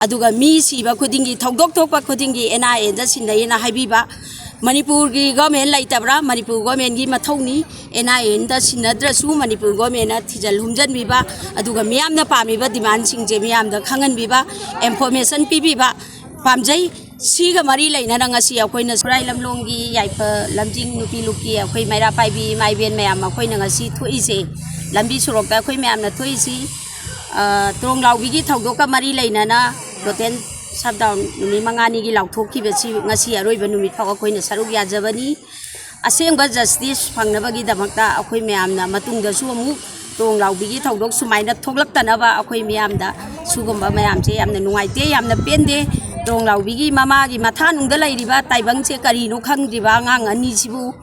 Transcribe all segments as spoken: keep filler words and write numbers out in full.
ꯑꯗꯨꯒ ꯃꯤ ꯁꯤꯕ ꯈꯨꯗꯤꯡꯒꯤ, ꯊꯧꯗꯣꯛ ꯊꯣꯛꯄ ꯈꯨꯗꯤꯡꯒꯤ ꯑꯦꯟ ꯑꯥꯏ ꯑꯦꯗ ꯁꯤꯟꯅꯩꯅ ꯍꯥꯏꯕꯤꯕ꯫ ꯃꯅꯤꯄꯨꯔꯒꯤ ꯒꯣꯔꯃꯦꯟ ꯂꯩꯇꯕ꯭ꯔꯥ? ꯃꯅꯤꯄꯨꯔ ꯒꯣꯔꯃꯦꯟꯒꯤ ꯃꯊꯧꯅꯤ꯫ ꯑꯦꯟ ꯑꯥꯏ ꯑꯦꯗ ꯁꯤꯟꯅꯗ꯭ꯔꯁꯨ ꯃꯅꯤꯄꯨꯔ ꯒꯣꯔꯃꯦꯟꯅ ꯊꯤꯖꯤꯜ ꯍꯨꯝꯖꯤꯟꯕꯤꯕ, ꯑꯗꯨꯒ ꯃꯤꯌꯥꯝꯅ ꯄꯥꯝꯃꯤꯕ ꯗꯤꯃꯥꯟꯁꯤꯡꯁꯦ ꯃꯤꯌꯥꯝꯗ ꯈꯪꯍꯟꯕꯤꯕ, ꯏꯟꯐꯣꯔꯃꯦꯁꯟ ꯄꯤꯕꯤꯕ ꯄꯥꯝꯖꯩ꯫ ꯁꯤꯒ ꯃꯔꯤ ꯂꯩꯅꯅ ꯉꯁꯤ ꯑꯩꯈꯣꯏꯅ ꯈꯨꯔꯥꯏ ꯂꯝꯂꯣꯡꯒꯤ ꯌꯥꯏꯐ ꯂꯝꯖꯤꯡ ꯅꯨꯄꯤ ꯂꯨꯞꯀꯤ ꯑꯩꯈꯣꯏ ꯃꯩꯔꯥ ꯄꯥꯏꯕꯤ ꯏꯃꯥ ꯏꯕꯦꯟ ꯃꯌꯥꯝ ꯑꯩꯈꯣꯏꯅ ꯉꯁꯤ ꯊꯣꯛꯏꯁꯦ, ꯂꯝꯕꯤ ꯁꯣꯔꯣꯛꯇ ꯑꯩꯈꯣꯏ ꯃꯌꯥꯝꯅ ꯊꯣꯛꯏꯁꯤ, ꯑ, ꯇ꯭ꯔꯣꯡ ꯂꯥꯎꯕꯤꯒꯤ ꯊꯧꯗꯣꯛꯀ ꯃꯔꯤ ꯂꯩꯅꯅ ꯇꯣꯇꯦꯜ ꯁꯠꯗꯥꯎꯟ ꯅꯨꯃꯤꯠ ꯃꯉꯥꯅꯤꯒꯤ ꯂꯥꯎꯊꯣꯛꯈꯤꯕꯁꯤ ꯉꯁꯤ ꯑꯔꯣꯏꯕ ꯅꯨꯃꯤꯠ ꯐꯥꯎ ꯑꯩꯈꯣꯏꯅ ꯁꯔꯨꯛ ꯌꯥꯖꯕꯅꯤ꯫ ꯑꯁꯦꯡꯕ ꯖꯁꯇꯤꯁ ꯐꯪꯅꯕꯒꯤꯗꯃꯛꯇ ꯑꯩꯈꯣꯏ ꯃꯌꯥꯝꯅ ꯃꯇꯨꯡꯗꯁꯨ ꯑꯃꯨꯛ ꯇ꯭ꯔꯣꯡ ꯂꯥꯎꯕꯤꯒꯤ ꯊꯧꯗꯣꯛ ꯁꯨꯃꯥꯏꯅ ꯊꯣꯛꯂꯛꯇꯅꯕ ꯑꯩꯈꯣꯏ ꯃꯌꯥꯝꯗ ꯁꯤꯒꯨꯝꯕ ꯃꯌꯥꯝꯁꯦ ꯌꯥꯝꯅ ꯅꯨꯡꯉꯥꯏꯇꯦ, ꯌꯥꯝꯅ ꯄꯦꯟꯗꯦ꯫ ꯇ꯭ꯔꯣꯡ ꯂꯥꯎꯕꯤꯒꯤ ꯃꯃꯥꯒꯤ ꯃꯊꯥꯅꯨꯡꯗ ꯂꯩꯔꯤꯕ ꯇꯥꯏꯕꯪꯁꯦ ꯀꯔꯤꯅꯣ ꯈꯪꯗ꯭ꯔꯤꯕ ꯑꯉꯥꯡ ꯑꯅꯤꯁꯤꯕꯨ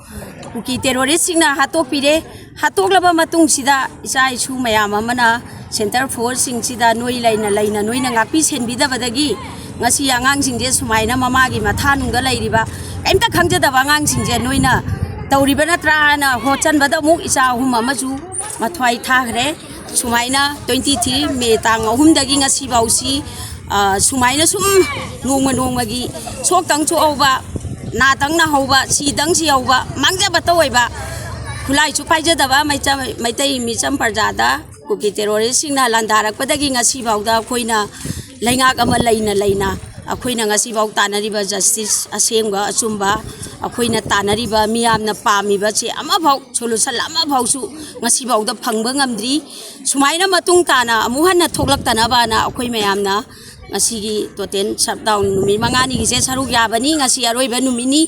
ꯀꯨꯀꯤ ꯇꯦꯔꯣꯔꯤꯁꯁꯤꯡꯅ ꯍꯥꯠꯇꯣꯛꯄꯤꯔꯦ꯫ ꯍꯥꯠꯇꯣꯛꯂꯕ ꯃꯇꯨꯡꯁꯤꯗ ꯏꯆꯥ ꯏꯁꯨ ꯃꯌꯥꯝ ꯑꯃꯅ ꯁꯦꯟꯇꯔ ꯐꯣꯔꯁꯁꯤꯡꯁꯤꯗ ꯅꯣꯏ ꯂꯩꯅ ꯂꯩꯅ ꯅꯣꯏꯅ ꯉꯥꯛꯄꯤ ꯁꯦꯟꯕꯤꯗꯕꯗꯒꯤ ꯉꯁꯤ ꯑꯉꯥꯡꯁꯤꯡꯁꯦ ꯁꯨꯃꯥꯏꯅ ꯃꯃꯥꯒꯤ ꯃꯊꯥꯅꯨꯡꯗ ꯂꯩꯔꯤꯕ ꯀꯔꯤꯝꯇ ꯈꯪꯖꯗꯕ ꯑꯉꯥꯡꯁꯤꯡꯁꯦ ꯅꯣꯏꯅ ꯇꯧꯔꯤꯕ ꯅꯠꯇ꯭ꯔꯥ ꯍꯥꯏꯅ ꯍꯣꯠꯆꯟꯕꯗ ꯑꯃꯨꯛ ꯏꯆꯥ ꯑꯍꯨꯝ ꯑꯃꯁꯨ ꯃꯊ꯭ꯋꯥꯏ ꯊꯥꯈ꯭ꯔꯦ꯫ ꯁꯨꯃꯥꯏꯅ ꯇ꯭ꯋꯦꯟꯇꯤ ꯊ꯭ꯔꯤ ꯃꯦ ꯇꯥꯡ ꯑꯍꯨꯝꯗꯒꯤ ꯉꯁꯤꯐꯥꯎꯁꯤ, ꯑ, ꯁꯨꯃꯥꯏꯅ ꯁꯨꯝ ꯅꯣꯡꯃ ꯅꯣꯡꯃꯒꯤ ꯁꯣꯛꯇꯪ ꯁꯣꯛꯍꯧꯕ, ꯅꯥꯇꯪ ꯅꯥꯍꯧꯕ, ꯁꯤꯗꯪ ꯁꯤꯍꯧꯕ, ꯃꯥꯡꯖꯕꯇ ꯑꯣꯏꯕ, ꯈꯨꯠꯂꯥꯏꯁꯨ ꯄꯥꯏꯖꯗꯕ ꯃꯩꯆ-, ꯃꯩꯇꯩ ꯃꯤꯆꯝ ꯄ꯭ꯔꯖꯥꯗ ꯀꯨꯀꯤ ꯇꯦꯔꯣꯔꯤꯁꯁꯤꯡꯅ ꯂꯥꯟꯗꯥꯔꯛꯄꯗꯒꯤ ꯉꯁꯤꯐꯥꯎꯗ ꯑꯩꯈꯣꯏꯅ ꯂꯩꯉꯥꯛ ꯑꯃ ꯂꯩꯅ ꯂꯩꯅ ꯑꯩꯈꯣꯏꯅ ꯉꯁꯤꯐꯥꯎ ꯇꯥꯟꯅꯔꯤꯕ ꯖꯁꯇꯤꯁ, ꯑꯁꯦꯡꯕ ꯑꯆꯨꯝꯕ ꯑꯩꯈꯣꯏꯅ ꯇꯥꯟꯅꯔꯤꯕ ꯃꯤꯌꯥꯝꯅ ꯄꯥꯝꯃꯤꯕꯁꯦ ꯑꯃꯐꯥꯎ, ꯁꯣꯂꯨꯁꯟ ꯑꯃꯐꯥꯎꯁꯨ ꯉꯁꯤꯐꯥꯎꯗ ꯐꯪꯕ ꯉꯝꯗ꯭ꯔꯤ꯫ ꯁꯨꯃꯥꯏꯅ ꯃꯇꯨꯡ ꯇꯥꯅ ꯑꯃꯨꯛ ꯍꯟꯅ ꯊꯣꯛꯂꯛꯇꯅꯕꯅ ꯑꯩꯈꯣꯏ ꯃꯌꯥꯝꯅ ꯉꯁꯤꯒꯤ ꯇꯣꯇꯦꯜ ꯁꯠꯗꯥꯎꯟ ꯅꯨꯃꯤꯠ ꯃꯉꯥꯅꯤꯒꯤꯁꯦ ꯁꯔꯨꯛ ꯌꯥꯕꯅꯤ꯫ ꯉꯁꯤ ꯑꯔꯣꯏꯕ ꯅꯨꯃꯤꯠꯅꯤ꯫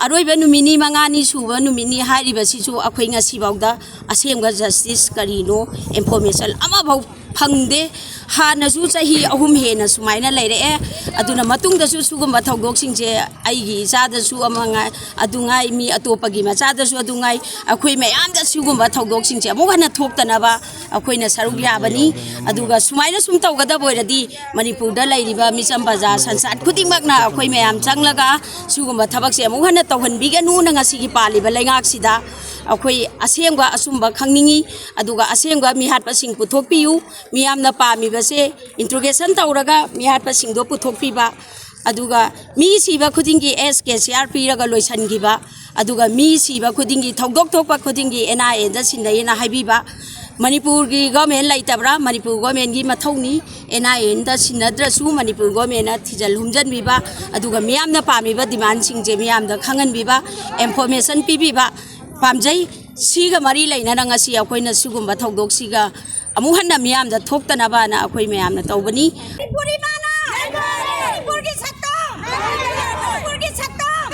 ꯑꯔꯣꯏꯕ ꯅꯨꯃꯤꯠꯅꯤ, ꯃꯉꯥꯅꯤ ꯁꯨꯕ ꯅꯨꯃꯤꯠꯅꯤ ꯍꯥꯏꯔꯤꯕꯁꯤꯁꯨ ꯑꯩꯈꯣꯏ ꯉꯁꯤꯐꯥꯎꯗ ꯑꯁꯦꯡꯕ ꯖꯁꯇꯤꯁ ꯀꯔꯤꯅꯣ, ꯏꯟꯐꯣꯔꯃꯦꯁꯟ ꯑꯃꯐꯥꯎ ꯐꯪꯗꯦ꯫ ꯍꯥꯟꯅꯁꯨ ꯆꯍꯤ ꯑꯍꯨꯝ ꯍꯦꯟꯅ ꯁꯨꯃꯥꯏꯅ ꯂꯩꯔꯛꯑꯦ꯫ ꯑꯗꯨꯅ ꯃꯇꯨꯡꯗꯁꯨ ꯁꯤꯒꯨꯝꯕ ꯊꯧꯗꯣꯛꯁꯤꯡꯁꯦ ꯑꯩꯒꯤ ꯏꯆꯥꯗꯁꯨ ꯑꯃ ꯉꯥꯏ, ꯑꯗꯨ ꯉꯥꯏ, ꯃꯤ ꯑꯇꯣꯞꯄꯒꯤ ꯃꯆꯥꯗꯁꯨ ꯑꯗꯨ ꯉꯥꯏ, ꯑꯩꯈꯣꯏ ꯃꯌꯥꯝꯗ ꯁꯤꯒꯨꯝꯕ ꯊꯧꯗꯣꯛꯁꯤꯡꯁꯦ ꯑꯃꯨꯛ ꯍꯟꯅ ꯊꯣꯛꯇꯅꯕ ꯑꯩꯈꯣꯏꯅ ꯁꯔꯨꯛ ꯌꯥꯕꯅꯤ꯫ ꯑꯗꯨꯒ ꯁꯨꯃꯥꯏꯅ ꯁꯨꯝ ꯇꯧꯒꯗꯕ ꯑꯣꯏꯔꯗꯤ ꯃꯅꯤꯄꯨꯔꯗ ꯂꯩꯔꯤꯕ ꯃꯤꯆꯝ ꯄ꯭ꯔꯖꯥ ꯁꯪꯁꯊꯥꯟ ꯈꯨꯗꯤꯡꯃꯛꯅ ꯑꯩꯈꯣꯏ ꯃꯌꯥꯝ ꯆꯪꯂꯒ ꯁꯤꯒꯨꯝꯕ ꯊꯕꯛꯁꯦ ꯑꯃꯨꯛ ꯍꯟꯅ ꯇꯧꯍꯟꯕꯤꯒꯅꯨꯅ ꯉꯁꯤꯒꯤ ꯄꯥꯜꯂꯤꯕ ꯂꯩꯉꯥꯛꯁꯤꯗ ꯑꯩꯈꯣꯏ ꯑꯁꯦꯡꯕ ꯑꯆꯨꯝꯕ ꯈꯪꯅꯤꯡꯉꯤ꯫ ꯑꯗꯨꯒ ꯑꯁꯦꯡꯕ ꯃꯤꯍꯥꯠꯄꯁꯤꯡ ꯄꯨꯊꯣꯛꯄꯤꯌꯨ꯫ ꯃꯤꯌꯥꯝꯅ ꯄꯥꯝꯃꯤꯕꯁꯦ interrogation ꯇꯧꯔꯒ ꯃꯤꯍꯥꯠꯄꯁꯤꯡꯗꯣ ꯄꯨꯊꯣꯛꯄꯤꯕ, ꯑꯗꯨꯒ ꯃꯤ ꯁꯤꯕ ꯈꯨꯗꯤꯡꯒꯤ S K C R ꯄꯤꯔꯒ ꯂꯣꯏꯁꯤꯟꯈꯤꯕ, ꯑꯗꯨꯒ ꯃꯤ ꯁꯤꯕ ꯈꯨꯗꯤꯡꯒꯤ, ꯊꯧꯗꯣꯛ ꯊꯣꯛꯄ ꯈꯨꯗꯤꯡꯒꯤ N I A ꯗ ꯁꯤꯟꯅꯩꯅ ꯍꯥꯏꯕꯤꯕ꯫ ꯃꯅꯤꯄꯨꯔꯒꯤ government ꯂꯩꯇꯕ꯭ꯔꯥ? ꯃꯅꯤꯄꯨꯔ government ꯀꯤ ꯃꯊꯧꯅꯤ꯫ N I A the ꯁꯤꯟꯅꯗ꯭ꯔꯁꯨ Manipur government ꯅ ꯊꯤꯖꯤꯜ ꯍꯨꯝꯖꯤꯟꯕꯤꯕ, ꯑꯗꯨꯒ ꯃꯤꯌꯥꯝꯅ ꯄꯥꯝꯃꯤꯕ demand ꯁꯤꯡꯁꯦ ꯃꯤꯌꯥꯝꯗ ꯈꯪꯍꯟꯕꯤꯕ, information ꯄꯤꯕꯤꯕ ꯄꯥꯝꯖꯩ꯫ ꯁꯤꯒ ꯃꯔꯤ ꯂꯩꯅꯅ ꯉꯁꯤ ꯑꯩꯈꯣꯏꯅ ꯁꯤꯒꯨꯝꯕ ꯊꯧꯗꯣꯛꯁꯤꯒ ꯑꯃꯨꯛ ꯍꯟꯅ ꯃꯤꯌꯥꯝꯗ ꯊꯣꯛꯇꯅꯕꯅ ꯑꯩꯈꯣꯏ ꯃꯌꯥꯝꯅ ꯇꯧꯕꯅꯤ꯫ ꯃꯅꯤꯄꯨꯔꯤ ꯃꯥꯅ! ꯃꯅꯤꯄꯨꯔꯒꯤ ꯁꯛꯇꯝ! ꯃꯅꯤꯄꯨꯔꯒꯤ ꯁꯛꯇꯝ!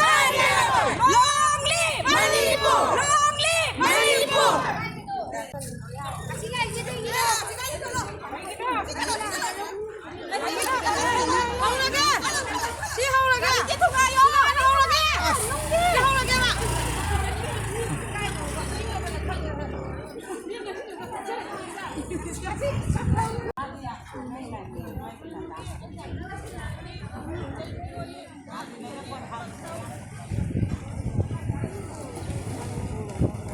Long live Manipur! Long live Manipur! ꯍꯧꯔꯒꯦ! ꯁꯤ ꯍꯧꯔꯒꯦ! ꯁꯤ ꯍꯧꯔꯒꯦ! ꯁꯤ ꯍꯧꯔꯒꯦꯕ!